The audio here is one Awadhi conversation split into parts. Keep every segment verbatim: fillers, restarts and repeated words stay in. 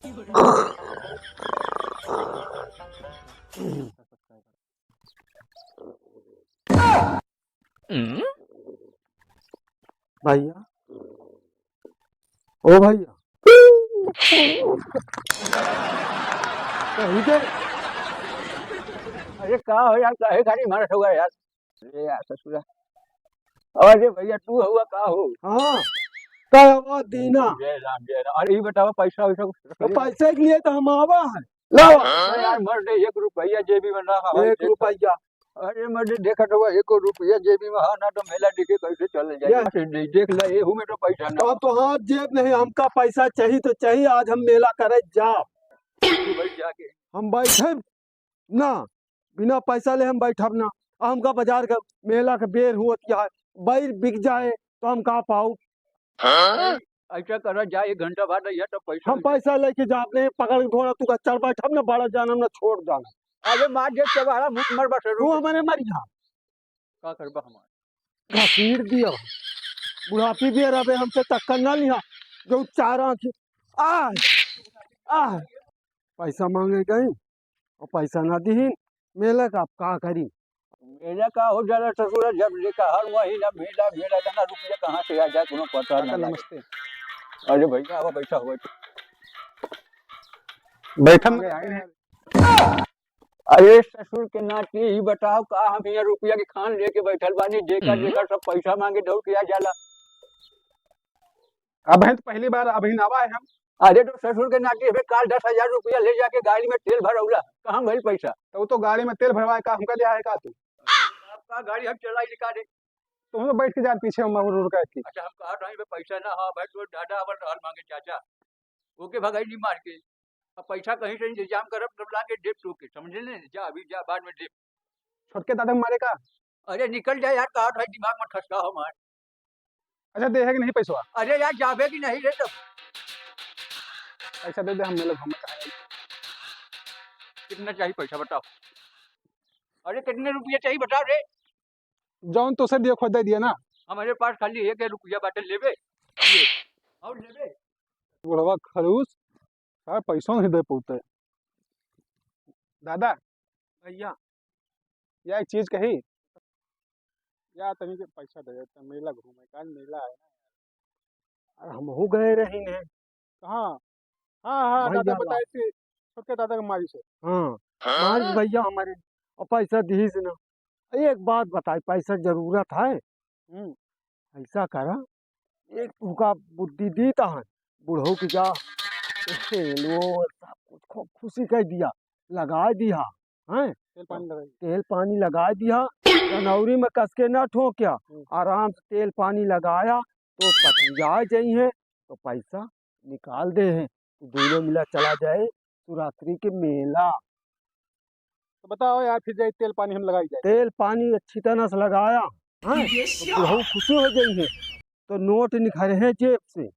भैया, ओ भैया, कहीं के। अरे का हो यार, काहे गाड़ी मारत हुआ यार? अरे यार ससुरा। अरे भैया, तू हुआ का हो? हाँ, का आवाज दीना? जय राम, जय राम। अरे, ई बतावा, पैसा वैसा कुछ तो रखे? पैसे के लिए तो हम आवा है। लाओ। अरे यार, मर दे, एक रुपया जेबी में ना रहा, एक रुपया। अरे मर दे, देखत हुआ, एको रुपया जेबी में हा ना, तो मेला देखे कैसे चल जाए? या। देख ले, एहू में तो पैसा ना। तो, तो हाँ, जेब नहीं, हमका पैसा चाहिए तो चाहिए, आज हम मेला करे जाब। तू बैठ जाके। हम बैठे ना, बिना पैसा ले हम बैठब ना। आ हमका बाजार का मेला के बेर हुअत क्या है, बैर बिक जाए तो हम का पाऊ? हाँ? ऐसा करा जा, एक घंटा बाद अइहा तो पैसा हम पैसा लेके जाब नहीं, पकड़ के थोड़ा तू का चल बैठब ना, बड़ा जानब ना छोड़ जानब। अरे मार दे चबाड़ा, मुंह मर बस तू रो। हमारे मर जा। का करबा हमार? घसीट दिया। बुढ़ापी भी रहे हमसे टक्कर ना लिहा। जो चार आँखी, आ, आ, पैसा मांगे गई और पैसा ना दीहिन। मेला का आप का करी? मेला का हो जाला ससुरा, जब देखा हर महीना मेला, मेला, इतना रुपया कहाँ से आ जाए, कोनो पता ना काका, लगे। नमस्ते। अरे भैया, अब पैसा हुआ। बैठन आगे आए हैं। अरे ससुर के नाती, ई बताओ का हम यहाँ रुपया के खान लेके बैठल बानी, जेकर हम्म। जेकर सब पैसा मांगे दौड़ के आ जाला। अब हम तो पहली बार अभी आवा है हम। अरे तो ससुर के नाती, अबे काल दस हजार रुपया ले जाके गाड़ी में तेल भरौला, कहाँ भइल पैसा? तो वो तो गाड़ी में तेल भरवाए का, हमका ले आए का तू? आपका गाड़ी हम चलाई निकाले। तो हम तो बैठ के जाए पीछे हम रुक के। अच्छा, हम कहा था, "बे पैसा ना, हाँ भाई, तो दादा अबल रहल मांगे चाचा, ओके भगाई ली मार के।" अब पैसा कहीं से इंतजाम करब, तब लाके देब तोके, समझे ने? जा, अभी जा, बाद में देब। छोटके दादा के मारे का? अरे निकल जा यार, कहा था दिमाग मत खसका हमार। अच्छा, देहे कि नहीं पैसवा? अरे यार, जाबे कि नहीं रे तब? पैसा दे दे, हम मेला घूमे का है। कितना चाहिए पैसा बताओ? अरे कितने रुपये चाहिए बताओ रे? जौन तोसे दिया खोज दे दिया ना। हमारे पास खाली एक रुपया बाटे, लेबे? ये। और लेबे? बुढ़वा खड़ूस, सार पैसो नहीं दे पौते। दादा, भैया। या एक चीज कही, या तनी के पैसा दे दे, मेला घूमे, काल मेला है ना। अरे हमहू गए रही ने। कहाँ? हाँ, हाँ, भैया दादा ला। बताए थे, छोटके दादा के मारी से। हाँ, हाँ? मारी भैया हमारे, और पैसा दीस ना। एक बात बताई, पैसा जरूरत है? हम्म। ऐसा करा, एक तुका बुद्धि दीत है, बुढ़ऊ की जा, तेल वो सब कुछ खूब खुशी कर दिया, लगा दिया, हैं? तेल पानी लगाई। तेल पानी लगा दिया, तनौरी में कस के ना ठोक्या, हम्म। आराम से तेल पानी लगाया, तो पटिया जाई है, तो पैसा निकाल दे है, तो दोनों मिला चला जाए शिवरात्रि के मेला। तो बताओ यार, फिर जाए तेल पानी हम लगाई जाए। तेल पानी अच्छी तरह से लगाया, हाँ? ये तो बुढ़ऊ खुशी हो गई है, तो नोट निखरे हैं जेब से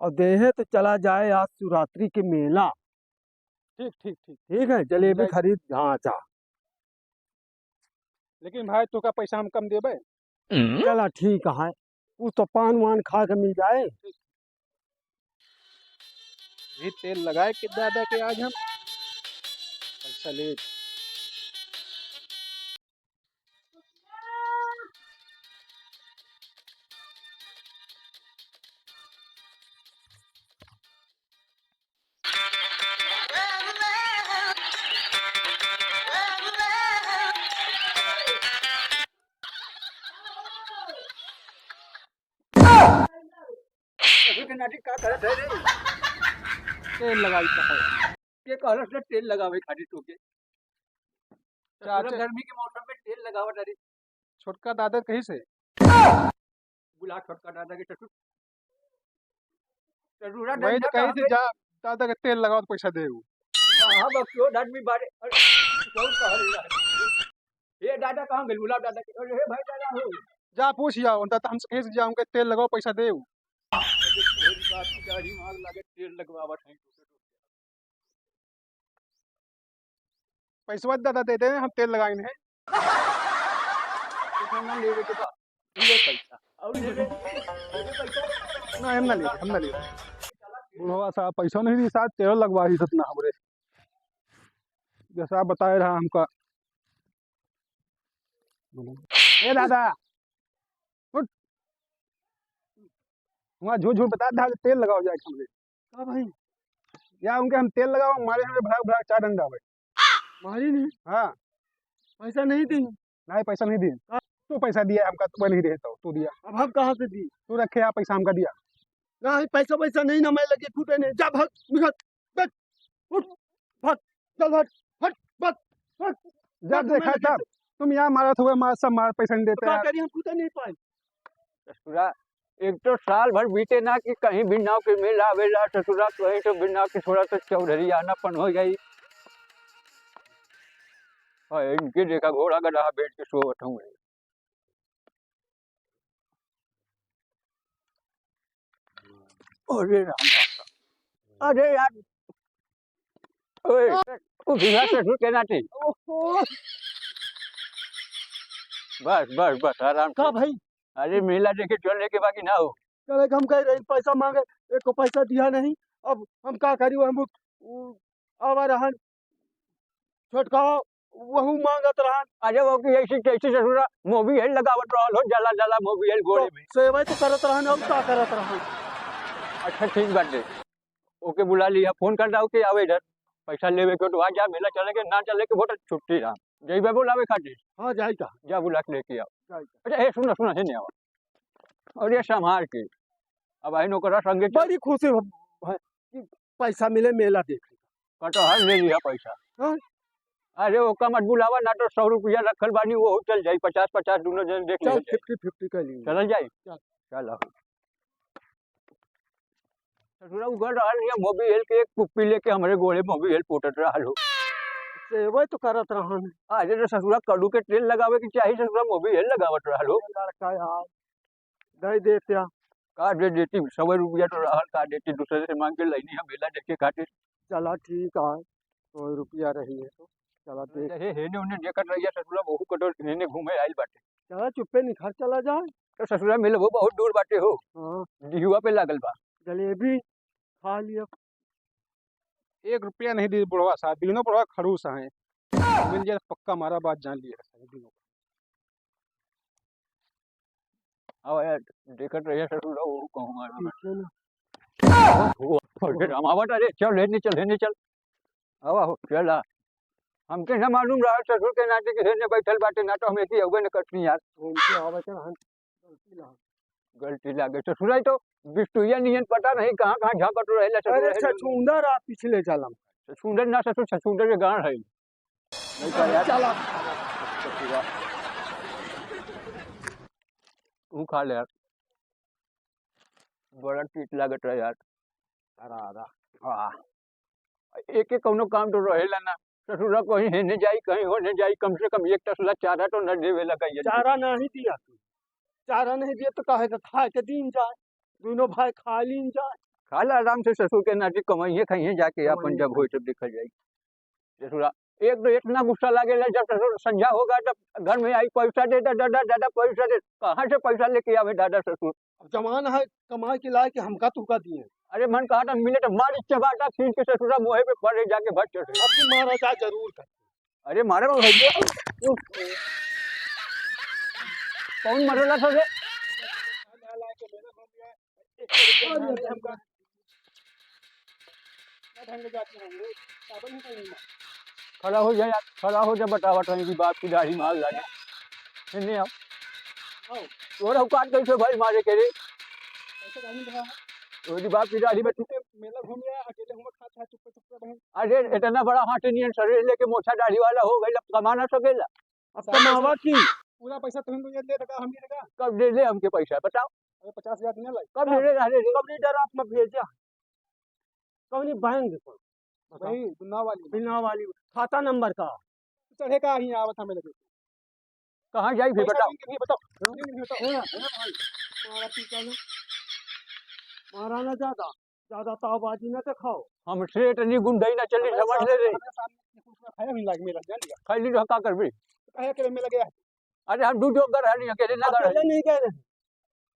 और दे हैं, तो चला जाए आज शिवरात्रि के मेला। ठीक, ठीक, ठीक। ठीक है, जलेबी जाए। खरीद, हाँ, जा। लेकिन भाई, तोका पैसा हम कम देबे। चला, ठीक है, कुछ तो पान वान खा के मिल जाए। ये तेल लगाए के दादा के आज हम पैसा ले। अभी के नाटी का करत है रे? तेल लगाई का है। के कहलस ना तेल लगावे खातिर तोके? तो पूरा चाचा गर्मी के मौसम में तेल लगावत अरे। छोटका दादा कहीं से? बुला छोटका दादा के ससुर। ससुरा वही तो डंडा कहीं से कहाँ पे? जा, दादा के तेल लगाओ तो पैसा दे। हाँ, बक्सो आदमी बारे। अरे, बहुत कहल रहा है। ए दादा, कहाँ गेल? बुलाओ दादा के। अरे, हे भाई दादा हो। जा पूछ जाओ, उनका तो हमसे कहीं से जाओ, उनके तेल लगाओ, पैसा दे। अरे, तोहरी बाप की दाढ़ी में आग लगे, तेल लगवावत हैं। पैसवा दादा दे दे, हम तेल लगाइन है। कितना ना लेवे के बा? ले पैसा। और लेवे, लेवे पैसा। ना, हम ना लेवे, हम ना लेवे। बुढ़वा साहब पैसा नहीं दी, साहब तेल लगवा ही सतना हमरे, जैसा बताए रहा हमका। ए दादा, उठ। वहाँ झूठ झूठ बता दे, तेल लगाओ जाए हमरे। का भाई? या उनके हम तेल लगाओ, मारे हमें भड़ाक भड़ाक चार डंडा भाई। मारी नहीं? हाँ। पैसा नहीं दी? नहीं, पैसा नहीं दी। हाँ। तू पैसा दिया हमका, तू नहीं दे तो तू दिया। अब हम कहाँ से दी? तू रखे यहाँ पैसा हमका दिया। नहीं, पैसा वैसा नहीं ना, मैं लगे फूटे नहीं। जा भाग, निकल, बैठ, उठ, भाग, चल हट, हट, भाग, हट। जब भाग, देखा मैं लगे तब तुम यहाँ मारत हुए, मार, सब मार, पैसा नहीं तो देते का यार। करी, हम फूटे नहीं पाए। ससुरा, एक तो साल भर बीते ना कि कहीं बिन्नाव के मेला आवेला, ससुरा, कहीं तो बिन्नाव के थोड़ा सा चौधरी आनापन हो जाई। और इनके देखा घोड़ा गधा बेच के सोवत हूँ। अरे राम, अरे यार, ओए, उ बिना ससुर के नाती। ओहो। बस, बस, बस, आराम का से। भाई? अरे मेला देखे चलने के बाकी ना हो। चले हम कह रहे पैसा मांगे, एको पैसा दिया नहीं, अब हम का करी, हम उ, उ, आवा रहन, छोटका वहू मांगत रहन। अरे वो कि ऐसी कैसी ससुरा मोबिल लगावत रहल हो, जला जला मोबिल गोड़े में। सेवा तो करत रहन, और का करत रहन? अच्छा ठीक बाटे, ओके बुला लिया, फोन कर दो कि आवे इधर, पैसा लेवे के तो आ जा, मेला चले के ना चले के वोट छुट्टी रहा, जइबे बुलावे खातिर। हाँ जाई का? जा बुला के लेके आओ। जाई का? अच्छा हे सुना सुना, हे नहीं आवा, और ये संभाल के अब आई नौकरा संगे चल। बड़ी खुशी हो भाई कि पैसा मिले मेला देखे। कटहल ले लिया पैसा। हाँ? अरे ओका मत बुलावा, ना तो सौ रुपया रखल बानी, वो चल जाई, पचास पचास दोनों जन देख चल, ले। फिफ्टी फिफ्टी कर ली। चलल जाई? चल। चल आओ। ससुरा उगल रहल हिया, मोबिल के एक कुप्पी लेके हमरे गोड़े मोबिल पोटत रहल हो। सेवे तो करत रहन। अरे तो ससुरा कड़ू के तेल लगावे के चाही, ससुरा मोबिल लगावत रहल हो। लड़का यार, दे देत्या। का दे देती, सौ रुपया तो रहल, का देती, दूसरे से मांग के लइनी हम मेला देखे खातिर। चला ठीक है, सौ रुपया रही है तो चला देख। अरे हे ने उन्हें देखत रहिया ससुरा, वहू कटो हे ने घूमे आइल बाटे। चला चुप्पे निखर चला जाए। तो ससुरा मिलबो बहुत दूर बाटे हो। हाँ। डिहुआ पे लागल बा। जलेबी खा लिया। एक रुपया नहीं दी बुढ़वा साहब, बिनो बुढ़वा खड़ूस हैं। मिल जाए तो पक्का मारा, बात जान लिया है बिनो। अब यार, देखत रहिए ससुर, वो कहूँ मारा। ठीक है ना। ओ, ओ, अरे राम, आवत, अरे चल, हेने चल, हेने चल। आवा हो, चल आ। हमके ना मालूम रहा ससुर के नाते कि हेने बैठल बाटे, ना तो हम ऐसी अउबे न करती यार। उनके आवे के रहन, गलती लाग। गलती लागे ससुर, आई तो बिस्तुइया नियन पता नहीं कहाँ कहाँ झाँकत रहेला ससुर। अरे छछूंदर आ पिछले जलम। छछूंदर ना ससुर, छछूंदर के गाँड़ है। नहीं तो यार। चला। तू खा ले यार। बड़ा तीत लागत रहा यार। अरा, अरा। हाँ। एक एक कौनो काम तो रहेला ना। ससुरा कहीं हेने जाई, कहीं होने जाई, कम से कम एक तसला चारा तो न देवे लगा ये। चारा नहीं दिया तू। चारा नहीं दिया तो काहे का खाए के दिन जाए। दोनों भाई खा लीन जाए। खा ला आराम से, ससुर के नाती कमाइए खाइए जाके, अपन कमाइए जब होई खाइए। तब देखा जाई। ससुरा, एक तो इतना गुस्सा लागेला, जब ससुर संझा होगा, तब घर में आई, "पैसा दे, दे, दे, दे, दे, पैसा दे।" कहाँ से पैसा लेके आवे दादा ससुर? अब जमाना है, कमाई के लाए के हमका तुका दिए। अरे, मन कहा था मिले तो मारी चबाटा खींच के ससुरा मुँहे पे पड़े जाके भर चढ़े। अब की मारा जा जरूर कर। अरे, मारे को भैया। कौन मरेला था रे? खड़ा हो जा यार, खड़ा हो जा, बतावत हई कि बाप की दाढ़ी मार लागे। हेने आओ। आओ। तोरा औकात कैसे भाई मारे के रे? कैसे दाढ़ी बढ़ा है? तोरी बाप की दाढ़ी में तू मेला घूम गया, अकेले घूम खा खा चुप्पे चुप्पे बहन। अरे इतना बड़ा हाथी नियन शरीर लेके मोछा दाढ़ी वाला हो गइल, अब कमा ना सकेला। अब कमावा की? पूरा पैसा तुम लोग ले लगा, हम नहीं लगा। कब दे दे हमके पैसा, बताओ। अरे पचास हजार नहीं लाई। कब दे दे, अरे रे। कब लीडर आप में भेजा? कौनी बैंक पर? बताओ। वही, बिन्ना वाली। बिन्ना वाली। खाता नंबर का? चढ़े का ही आवत हमें लगे। कहाँ जाई फिर पैसा बताओ। देंगे नहीं, बताओ। देंगे नहीं, बताओ। ए, ए भाई, मारा पीटा ना। मारा ना ज्यादा। ज्यादा तावबाजी ना दिखाओ। हमसे इतनी गुंडई ना चली, हमारे समझ ले सामने, रे। हमारे सामने कुछ ना खाया भी लाग मेरा, जान लिया। खाई ली तो का करबे? काहे के में लगे है? अरे हम दू जोकर है नहीं, अकेले ना अकेले गए। नहीं गए रहे।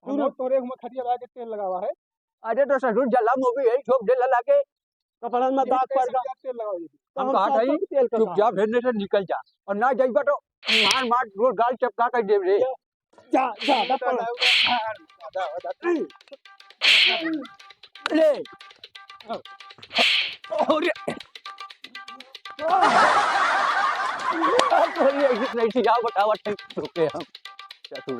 हम तू लोग तोरे हुआ खटिया लगा के तेल लगावा है। अरे तो ससुर जला मोबिल यही झोंक दे लला के। कपड़न में दाग पड़ गया। तेल लगाओ जी। हम हम कहा सरसों था ही, के तेल का चुपचाप हेरने से निकल जा। और ना जाइबा तो मार मार तोर गाल चपका कर देब रे। जा, जा, जा, पकड़। ले। अरे। अरे, ऐसे नहीं थी, जाओ, बताओ, अच्छा, रुके हम। क्या तू?